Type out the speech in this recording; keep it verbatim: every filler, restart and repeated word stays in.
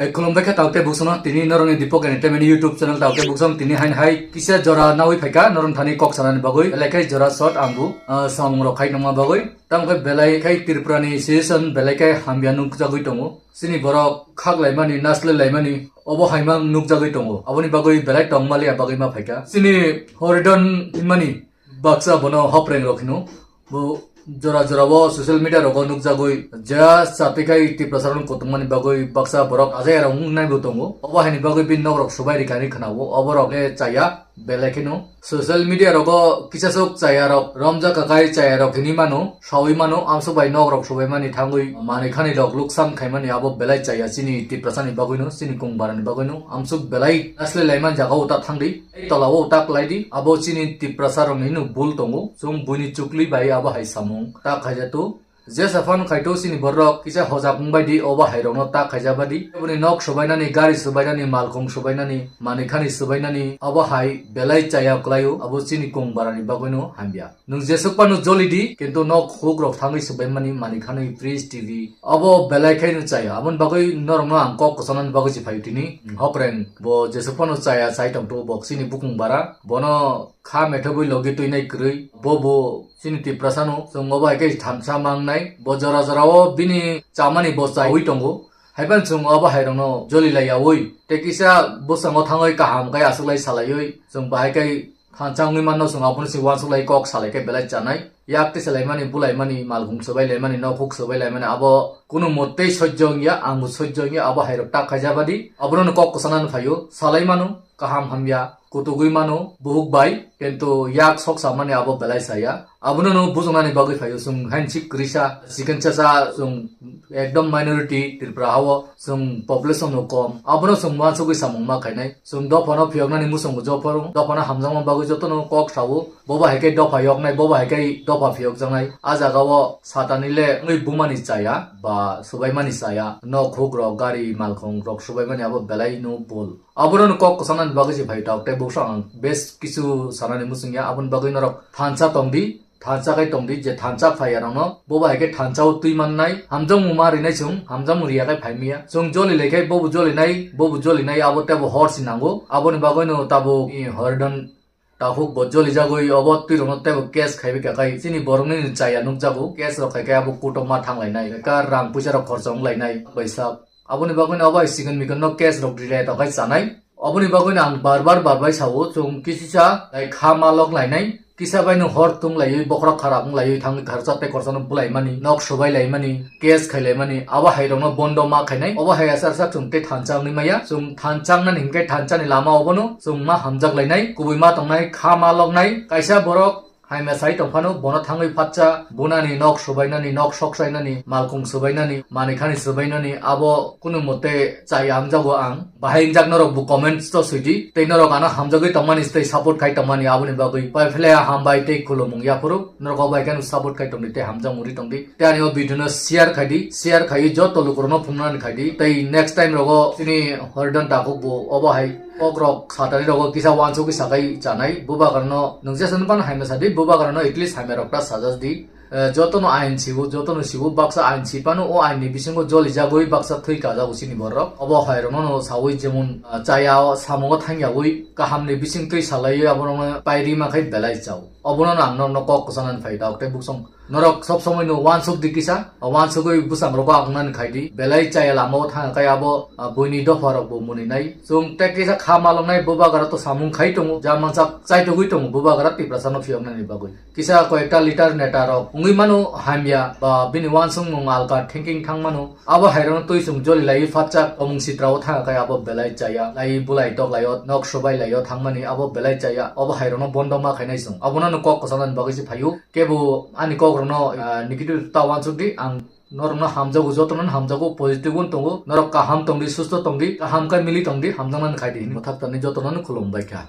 Ai, khulumbai kha taote buksano, tini norokni Deepak Entertainment YouTube channel taote buksong tini hain hai kisa jora nawi phaikha norok thani kok sanani bagwi, belai khe jora shot ang bu, ah, samung rok khai nangma bagwi. Tamo khe belai khe Tripura ni situation belai khe hamya nukjagwi tongo. Chini borok khak laimani, nasle laimani, obo haimang nukjagwi tongo. Aboni bagwi belai tongmaliya bagwi ma phaikha. Chini Horidon hinmani baksa bono hopreng rok hino. Bo jora jora o social media rogo nukjagwi je chatikhai Tiprasa rok kotongmani bagwi baksa borok ajai rok wngnai bo tongo. Obo haini bagwi bini nok rok subai rikani khwnawo. Obo rok le chaya belai kheno. Social media rogo kisa sok chaya rok romjak kakai chaya rok hini mano, sawi mano, amsok bai nok rok subai mani thangwi manwi khani rok luksan khaimani abo belai chaya chini Tiprasa ni bagwi no, chini kung bara ni bagwi no. Amsok belai nasle laiman jaga o ta thangdi. Ei tola o tak lai di, abo chini Tiprasa rok ni no bul tongo, chwng buini chukli bai abo hai samung tak khaijatu. Jesa phano khaito chini borok kisa hojak wngbai di, obo hai rok no tak khaijaba di. Aboni nok subainani, gari subainani, malkhung subainani, manwi khani subainani, abo hai belai chaya kwlaio, abo chini kung bara ni bagwi no hamya. Nwng jesuk phano joli di, kintu nok huk rok thangwi subai mani, manwi khani fridge, T V. Abo belai khe no chaya. Aboni bagwi norok no ang kok kwchangna ni bagwi se phaio tini. Hopreng bo jesuk phano chaya chai tong to bo chini bukung bara. Bono kha methobwi logi twi nai kwrwi. Bo bo chini Tiprasa no chwng obo hai khe thansa mangnai. Bo jora jora o bini chamani bo chaui tongo. Haiban chwng obo hai rok no joli lai yaui. Tei kisa bwskango thangwi kaham khe aswk lai salaiwi chwng bahai khe thansa wngwi manno, chwng abono se uansuk lai kok salai khe belai chanai. Yak twi salaimani, bulaimani, malkhung swbai laimani, nokhuk swbai laimani, abo kunu motei sojjo wngya, ang bo sojjo wngya, abo hai rok tak khaijaba di. Abono no kok kwchangna no phaio, salai mano, kaham hamya, kutugwi mano, buhuk bai, kintu yak sok samani abo belai saya. Abono no bujoknani bagwi phaio, chwng hain sik kwrwisa, sikhen chacha, chwng ekdom minority Tripura hao, chwng population no kom. Abono chwng uansugwi samung ma khainai. Chwng dophano phiyoknani muchungo jophoro, dophano hamjakma bagwi jotono kok sao. Bobo hai khe dopha yoknai, bobo hai khe dopha phiyokjaknai. A jaga o satani le wngwi bumani chaya, ba subaimani chaya. Nok huk rok, gari malkhung rok subaimani abo belai no bol. Abono no kok kwchangna ni bagwi se phai tok, tei buksa ang bes kisu sanani muchungya, aboni bagwi norok thansa tongdi. Thansa khai tongdi, je thansa phai arokno, bobo hai khe thansa o twi mannai, hamjakmung ma rinai chwng, hamjakmung riya khai phai miya. Chwng joli lai khai, bobo joli nai, bobo joli nai, abo tebo hor si nango. Aboni bagwi no tabuk, i, Horidon takhuk bo joli jagwi, obo twi rokno tebo case khai bika khai. Chini borok nini chaya nukjago, case rok khai khe abo court o ma thang lainai, ka rang puisa rok khorchong lainai, bai sak. Aboni bagwi no obo hai sikon mikon no case rok rilai tong khai chanai. Oboni bagwi no ang bar bar bar bai sao, chwng kisisa lai kha ma lok lainai, kisa bai no hor tung laiwi, bokhorok kharap wng laiwi thangwi kharsa tei khorsa no bulai mani, nok subai lai mani, case khai lai mani, abo hai rok no bondo ma khainai, obo hai asar sak chwng tei thansa wngwi maya, chwng thansa wngnani hinkhe thansa ni lama obono chwng ma hamjak lainai, kubui ma tongnai, kha ma loknai, kaisa borok Haima sai tongphano bono thangwi phatsa bunani nok subainani, nok soksainani, malkhung subainani, manikhani subainani abo kunu mote chaya hamjago ang. Bahai wngjak norok bo comments to swidi. Tei norok ano hamjagwi tongmani tei support khai tongmani aboni bagwi pai phele hambai tei khulumung yaphuru. Norok bai khe support khai tongdi tei hamjakmung ri tongdi. Tei ani o video no share khai di, share khai joto lukurokno phunuknani khai di. Tei next time rogo chini Horidon Takhuk bo obo hai kokrok satari rogo kisa wansugwi sakai chanai. Bubagrano nwng jesa nukphano hamya sadi, bubagrano at least hamya rok ta sajak di. Eh, jotono ain sibo, jotono sibo, baksa ain sipano o ain ni bisingo joli jagwi baksa thwi kajago chini borok. Obo hai rokno no sawi jemon, ah, chaya o samungo thangyawi kahamni bising twi salaiwi aborokno pairi makhai belai chao. Obono no ang norokno kok kwchanani phai tok tei buksong. Norok sob somoi no wansuk di kisa, wansugwi bwsang rogo ang nani khai di. Belai chaya lama o thang kai abo, ah, buini dopha rok bo muni nai. Chwng tei kisa kha malok nai bubagra to samung khai tongo. Ja mansak chai togwi tongo bubagra Tiprasa no phiyok nani bagwi. Kisa koyekta leader neta rok wngwi mano hamya ba bini wansukmung alka thinking thang mano. Abo hai rokno twi chwng joli lai phatchak omung sitra o thang kai abo belai chaya. Lai bulai tok lai o nok sobai lai o thang mani abo belai chaya. Obo hai rokno bondo ma khainai chwng. Obono no kok kwchanani bagwi se phaio. Kebo ani kok rokno, ah, negative ta wansuk di, ang norokno hamjago, jotono hamjago, positive wng tongo, norok kaham tongdi, susto tongdi, kaham khe mili tongdi, hamjaknani khai di hinwi mwthak tani jotono khulum bai kha.